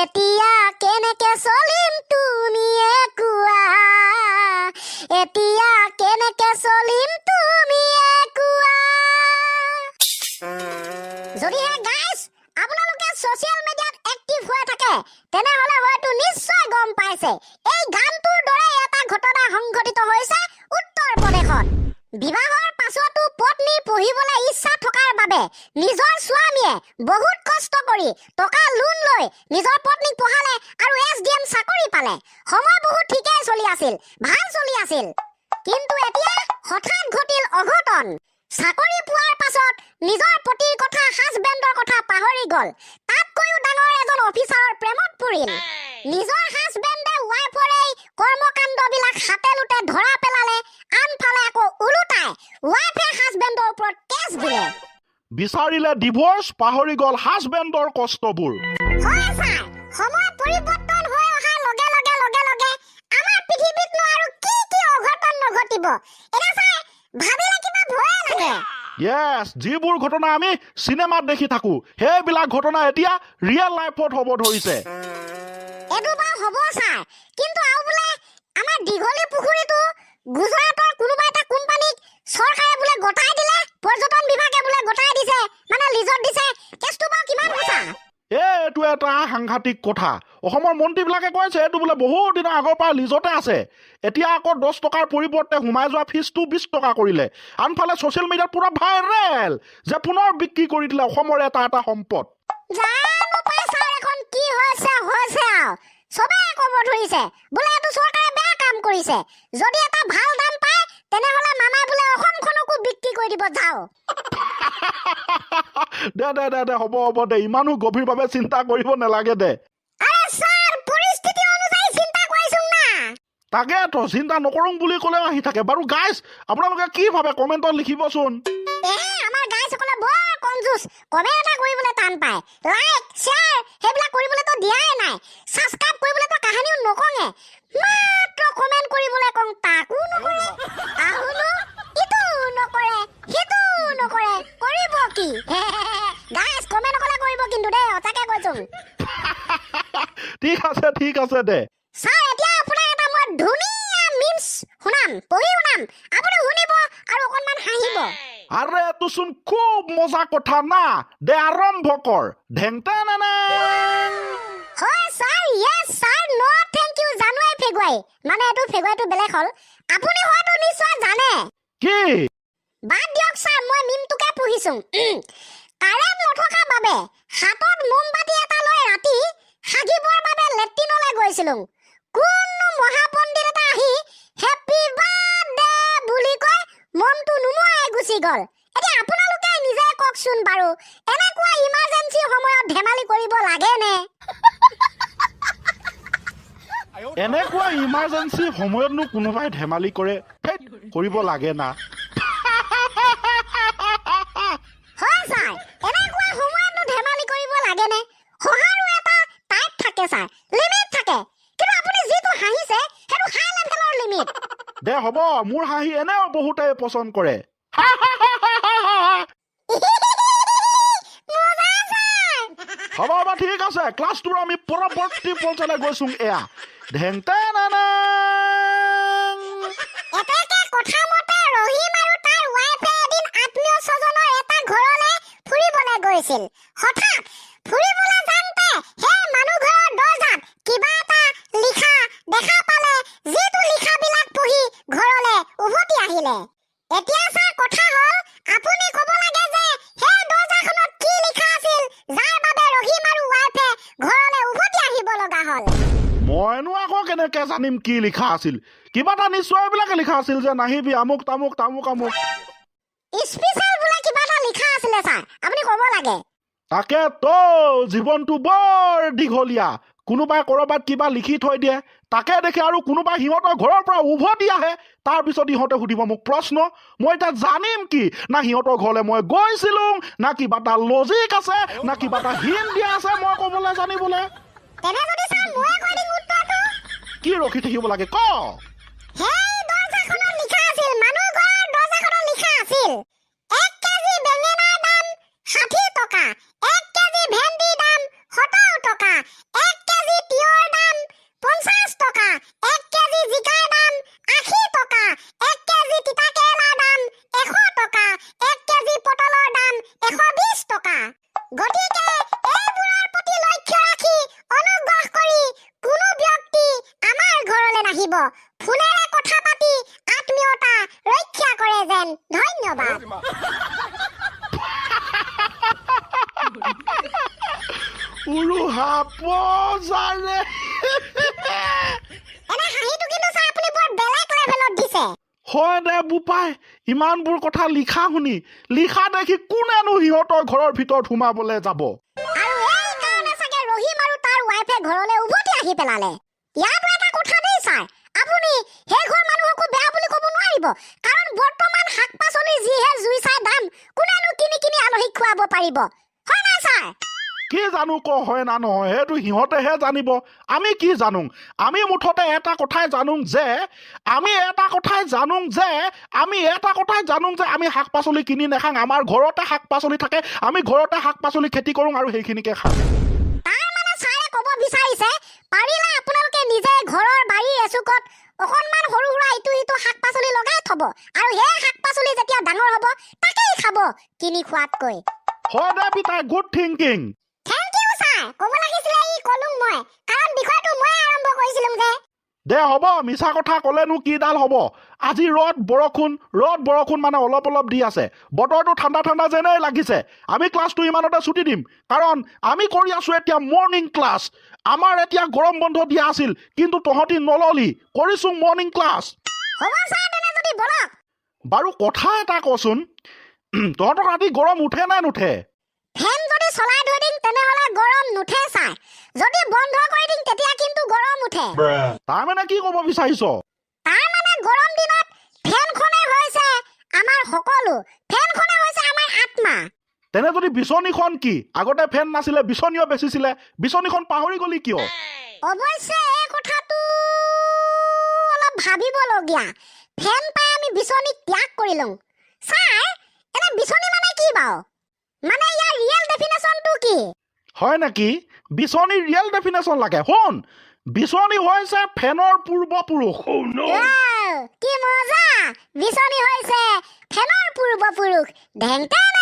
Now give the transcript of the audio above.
এতিয়া কেনেকে চলিম তুমিয়ে কোৱা, এতিয়া কেনেকে চলিম তুমিয়ে কোৱা। যদিহে গাইজ আপোনালোকে ছচিয়েল মিডিয়াত এক্টিভ হৈ থাকে, তেনেহ'লে হয়তো নিশ্চয় গম পাইছে, এই গানটোৰ দৰে এটা ঘটনা সংঘটিত হৈছে উত্তৰ প্ৰদেশত। বিবাহৰ পাছতো পত্নী পঢ়িবলৈ ইচ্ছা থকাৰ বাবে নিজৰ স্বামীয়ে বহুত কষ্ট কৰি টকা লোন লৈ নিজৰ পত্নীক পঢ়ালে আৰু এছডিএম চাকৰি পালে। সময় বহুত ঠিকেই চলি আছিল, ভাল চলি আছিল। কিন্তু এতিয়া হঠাৎ ঘটিল অঘটন। চাকৰি পোৱাৰ পাছত নিজৰ পতিৰ কথা, হাজবেণ্ডৰ কথা পাহৰি গ'ল। তাতকৈও ডাঙৰ এজন অফিচাৰৰ প্ৰেমত পৰিল। নিজৰ হাজবেণ্ডে ৱাইফৰ এই কৰ্মকাণ্ডবিলাক হাতে লোতে ধৰা পেলালে। আনফালে আকৌ ওলোটাই ৱাইফে হাজবেণ্ডৰ ওপৰত কেছ দিলে। বিচাৰিলে ডিভৰ্চ, পাহৰি গ'ল হাজবেণ্ডৰ কষ্টবোৰ। হয় ছাৰ, সময় পৰিৱৰ্তন হৈ অহাৰ লগে লগে আমাৰ পৃথিৱীতনো আৰু কি কি অঘটন নঘটিব! এতিয়া ছাৰ, ভাবিলে কিবা ভয়ে লাগে। য়েছ, যিবোৰ ঘটনা আমি চিনেমাত দেখি থাকো, সেইবিলাক ঘটনা এতিয়া ৰিয়েল লাইফত হ'ব ধৰিছে। এইটো বাৰু হ'ব ছাৰ, কিন্তু আৰু বোলে আমাৰ দীঘলী পুখুৰীটো গুজৰাটৰ কোনোবা এটা কোম্পানীক চৰকাৰে বোলে গতাই দিলে, পৰ্যটন বিভাগে বোলে গতাই দিছে, মানে লিজত দিছে। কেছটো বাৰু কিমান সঁচা? এইটো এটা সাংঘাতিক কথা। অসমৰ মন্ত্ৰীবিলাকে কৈছে, এইটো বোলে বহুত দিনৰ আগৰ পৰা লিজতে আছে। এতিয়া আকৌ 10 টকাৰ পৰিৱৰ্তে সোমাই যোৱা ফিজটো 20 টকা কৰিলে। আনফালে ছ'চিয়েল মিডিয়াত পূৰা ভাইৰেল যে পুনৰ বিক্ৰী কৰি দিলে অসমৰ এটা এটা সম্পদ। জানো পাই ছাৰ, এখন কি হৈছে হৈছে আৰু চবেই ক'ব ধৰিছে বোলে এইটো চৰকাৰে বেয়া কাম কৰিছে। যদি এটা ভাল দাম পায়, তেনেহ'লে মামাই বোলে অসমখনকো বিক্ৰী কৰি দিব যাওঁ। দে দে দে দে, হ'ব হ'ব দে, ইমানো গভীৰভাৱে চিন্তা কৰিব নালাগে দে। আৰে ছাৰ, পৰিস্থিতি অনুযায়ী চিন্তা কৰিছোং না। তাকেতো, চিন্তা নকৰোঁ বুলি ক'লেও আহি থাকে। বাৰু গাইজ, আপোনালোকে কি ভাবে কমেণ্টত লিখিবচোন। এ আমাৰ গাইজসকলে বৰ কঞ্জুচ, কমেণ্ট এটা কৰিবলৈ টান পায়। লাইক, শ্বেয়াৰ সেইবিলাক কৰিবলৈতো দিয়াই নাই, ছাবস্ক্ৰাইব কৰিবলৈতো কাহানিও নকঙে। মাত্ৰ কমেণ্ট কৰিবলৈ কওঁ, তাকো নকৰে। আহুনো ইটোও নকৰে, সিটোও নকৰে, কৰিব কি? গাইজ, কমেণ্ট অকলে কৰিব কিন্তু দেই, সঁচাকে কৈছো। ঠিক আছে, ঠিক আছে দে। ছাৰ, এতিয়া আপোনাক এটা মই ধুনীয়া মিমছ শুনাম, পঢ়ি শুনাম। আপুনি শুনিব আৰু অকণমান হাঁহিব। আৰে, এইটোচোন খুব মজা কথা না। দে, আৰম্ভ কৰ। ঢেং টেনেনেং। হয় sir, yes sir, no thank you, January February, মানে এইটো ফেব্ৰুৱাৰীটো বেলেগ হ'ল। আপুনি হয়তো নিশ্চয় জানে। কি? বাদ দিয়ক ছাৰ, মই মিমটোকে পঢ়িছো। কাৰেণ্ট নথকাৰ বাবে হাতত মোমবাতি এটা লৈ ৰাতি হাগিবৰ বাবে লেট্ৰিনলৈ গৈছিলো। কোনো মহাপণ্ডিত এটা আহি "হেপী বাৰ্থডে" বুলি কৈ মমটো নুমুৱাই গুচি গ'ল। এতিয়া আপোনালোকে নিজে কওকচোন বাৰু, এনেকুৱা ইমাৰ্জেঞ্চি সময়ত ধেমালি কৰিব লাগেনে? এনেকুৱা ইমাৰ্জেঞ্চি সময়তনো কোনোবাই ধেমালি কৰে? ধেৎ, কৰিব লাগে না। হয় ছাৰ, এনেকুৱা সময়তনো ধেমালি কৰিব লাগেনে? হঁহাৰো এটা টাইপ থাকে ছাৰ, লিমিট থাকে। কিন্তু আপুনি যিটো হাঁহিছে, সেইটো হাই লেভেলৰ লিমিট। দে হ'ব, মোৰ হাঁহি এনেও বহুতে পচন্দ কৰে। মজা ছাৰ। হ'ব হ'ব, ঠিক আছে। ক্লাছটোৰ আমি পৰৱৰ্তী পৰ্যায়লৈ গৈছো। এয়া ঢেং টেনেনেং। এতেকে কথা মতে ৰহিম আৰু তাৰ ৱাইফে এদিন আত্মীয় স্বজনৰ এটা ঘৰলৈ ফুৰিবলৈ গৈছিল। হঠাৎ ফুৰিবলৈ যাওঁতে সেই মানুহ ঘৰৰ দৰ্জাত কিবা এটা লিখা দেখা পালে, যিটো লিখাবিলাক পঢ়ি ঘৰলৈ উভতি আহিলে। এতিয়া ছাৰ, কথা হ'ল আপুনি ক'ব লাগে যে সেই দৰ্জাখনত কি লিখা আছিল, যাৰ বাবে ৰহিম আৰু ৱাইফে ঘৰলৈ উভতি আহিব লগা হ'ল। মইনো আকৌ কেনেকে জানিম কি লিখা আছিল? কিবা এটা নিশ্চয় এইবিলাকে লিখা আছিল যে নাহিবি, আমুক তামুক তামুক আমুক। স্পেচিয়েল বোলে কিবা এটা লিখা আছিলে ছাৰ, আপুনি ক'ব লাগে। তাকে তো, জীৱনটো বৰ দীঘলীয়া। কোনোবাই ক'ৰবাত কিবা লিখি থৈ দিয়ে, তাকে দেখি আৰু কোনোবাই সিহঁতৰ ঘৰৰ পৰা উভতি আহে। তাৰপিছত ইহঁতে সুধিব মোক প্ৰশ্ন। মই এতিয়া জানিম কি না সিহঁতৰ ঘৰলৈ মই গৈছিলো, না কিবা এটা লজিক আছে, না কিবা এটা হিণ্ট দিয়া আছে মই ক'বলৈ জানিবলৈ? তেনে যদি ছাৰ, ময়ে কৈ দিম উত্তৰটো। কি ৰখি থাকিব লাগে, ক। সেই দৰ্জাখনত লিখা আছিল, মানুহ ঘৰৰ দৰ্জাখনত লিখা আছিল, 1 কেজি বেঙেনাৰ দাম 60 টকা, 1 কেজি ভেন্দিৰ দাম 70 টকা, 1 কেজি লাগিব, ফোনেৰে কথা পাতি আত্মীয়তা ৰক্ষা কৰে যেন। ধন্যবাদ। উৰুহা পজাৰে। এনে হাঁহিটো কিন্তু ছাৰ আপুনি বৰ বেলেগ লেভেলত দিছে। হয় দে বোপাই, ইমানবোৰ কথা লিখা শুনি, লিখা দেখি কোনেনো সিহঁতৰ ঘৰৰ ভিতৰত সোমাবলৈ যাব? আৰু এইকাৰণে চাগে ৰহিম আৰু তাৰ ৱাইফে ঘৰলৈ উভতি আহি পেলালে। ইয়াতো এটা কথা দেই ছাৰ, আপুনি সেই ঘৰ মানুহকো বেয়া বুলি ক'ব নোৱাৰিব, কাৰণ বৰ্তমান শাক পাচলি যিহে জুই চাই দাম, কোনেনো কিনি কিনি আলহীক খুৱাব পাৰিব, হয় নাই ছাৰ? কি জানো ক হয় না নহয়, সেইটো সিহঁতেহে জানিব, আমি কি জানো? আমি মুঠতে এটা কথাই জানো যে আমি এটা কথাই জানো যে আমি এটা কথাই জানো যে আমি শাক পাচলি কিনি নাখাওঁ, আমাৰ ঘৰতে শাক পাচলি থাকে, আমি ঘৰতে শাক পাচলি খেতি কৰোঁ আৰু সেইখিনিকে খাওঁ। তাৰ মানে ছাৰে ক'ব বিচাৰিছে, পাৰিলে আপোনালোকে নিজে ঘৰৰ বাৰীৰ এচুকত অকণমান সৰু সুৰা ইটো সিটো শাক পাচলি লগাই থ'ব, আৰু সেই শাক পাচলি যেতিয়া ডাঙৰ হ'ব তাকেই খাব কিনি খোৱাতকৈ। হয় দে পিতাই, good thinking. Thank you sir. ক'ব লাগিছিলে ই ক'লো মই, কাৰণ বিষয়টো মই আৰম্ভ কৰিছিলো যে। দে হ'ব, মিছা কথা ক'লেনো কিডাল হ'ব? আজি ৰ'দ বৰষুণ, ৰ'দ বৰষুণ মানে অলপ অলপ দি আছে, বতৰটো ঠাণ্ডা ঠাণ্ডা যেনেই লাগিছে। আমি ক্লাছটো ইমানতে ছুটি দিম, কাৰণ আমি কৰি আছোঁ এতিয়া মৰ্ণিং ক্লাছ। আমাৰ এতিয়া গৰম বন্ধ দিয়া আছিল, কিন্তু তহঁতি নললি, কৰিছোঁ মৰ্ণিং ক্লাছ। হ'ব ছাৰ, তেনে যদি বলক। বাৰু কথা এটা কচোন, তহঁতক ৰাতি গৰম উঠে নে নুঠে? ফেন যদি চলাই থৈ দিম তেনেহ'লে গৰম নুঠে ছাৰ, যদি বন্ধ কৰি দিম তেতিয়া কিন্তু গৰম উঠে। তাৰমানে কি ক'ব বিচাৰিছ? তাৰমানে গৰম দিনত ফেনখনে হৈছে আমাৰ সকলো, ফেনখনে হৈছে আমাৰ আত্মা। তেনে যদি বিচনীখন কি? আগতে ফেন নাছিলে, বিচনীও বেচিছিলে, বিচনীখন পাহৰি গলি কিয়? অৱশ্যে এই কথাটো অলপ ভাবিবলগীয়া, ফেন পাই আমি বিচনী ত্যাগ কৰি লওঁ। ছাৰ, এনে বিচনী মানে কি বাৰু? মানে ইয়াৰ ৰিয়েল ডেফিনেশ্যনটো কি? হয় নেকি? বিচনীৰ ৰিয়েল ডেফিনেশ্যন লাগে? শুন, বিচনী হৈছে ফেনৰ পূৰ্বপুৰুষ। কি মজা, বিচনী হৈছে ফেনৰ পূৰ্বপুৰুষ। ঢেংটেন।